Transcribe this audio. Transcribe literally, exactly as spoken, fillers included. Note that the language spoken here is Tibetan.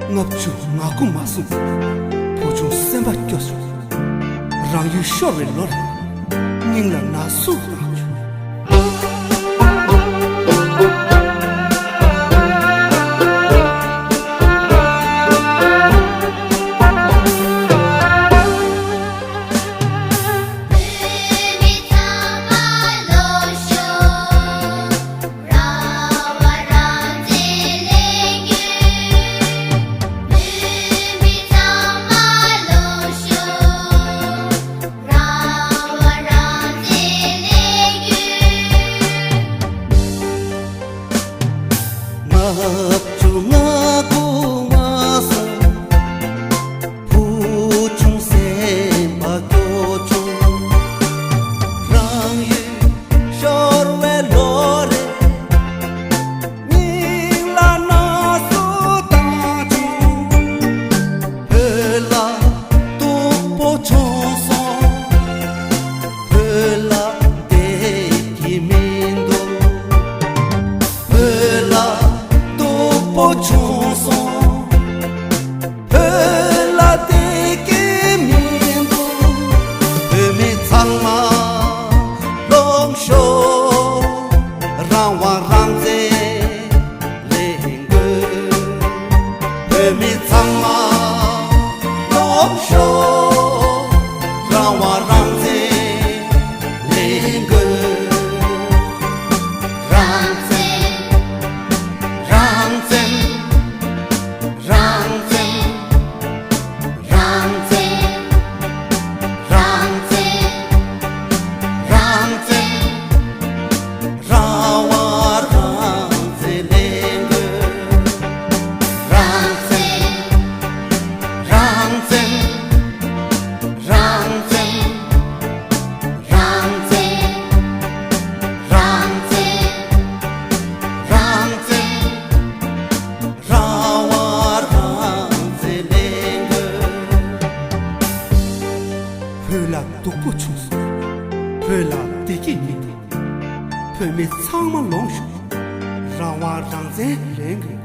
ལྔ་བཅུ་ང་དགུ་མ་སོང་། བུ་ཆུང་སེམས་པ་སྐྱོ་སོང་། རང་ཡུལ་ཤོར་བའི་ལོ་རེད། སྙིང་ལ་ན་ཟུག་བཏང་བྱུང་། ལྔ་བཅུ་ང་དགུ་མ་སོང་། བུ་ཆུང་སེམས་པ་སྐྱོ་བྱུང་། རང་ཡུལ་ཤོར་བའི་ལོ་རེད། སྙིང་ལ་ན་ཟུག་བཏང་བྱུང་། བོད་ལྭ་སྟུག་པོ་བྱུང་སོང་། བོད་ལྭ་བསྡད་ཀྱི་མི་འདུག་བོད་ལྭ་སྟུག་པོ་བྱུང་སོང་། བོད་ལྭ་བསྡད་ཀྱི་མི་འདུག་བོད་མི་ཚང་མ་ལོངས་ཤོག་རང་དབང་རང་བཙན་ལེན་དགོས། བོད་མི་ཚང་མ་ལོངས་ཤོག་རང་དབང་རང་བཙན་ལེན་དགོས། རང་བཙན། རང་བཙན། རང་བཙན། རང་བཙན། རང་བཙན། རང་བཙན། རང་དབང་རང་བཙན་ལེན་དགོས། རང་བཙན། རང་བཙན། རང་བཙན། རང་བཙན། རང་བཙན། རང་བཙན། རང་དབང་རང་བཙན་ལེན་དགོས། བོད་ལྭ་སྟུག་པོ་བྱུང་སོང་། བོད་ལྭ་བསྡད་ཀྱི་མི་འདུག་བོད་མི་ཚང་མ་ལོངས་ཤོག་རང་དབང་རང་བཙན་ལེན་དགོས།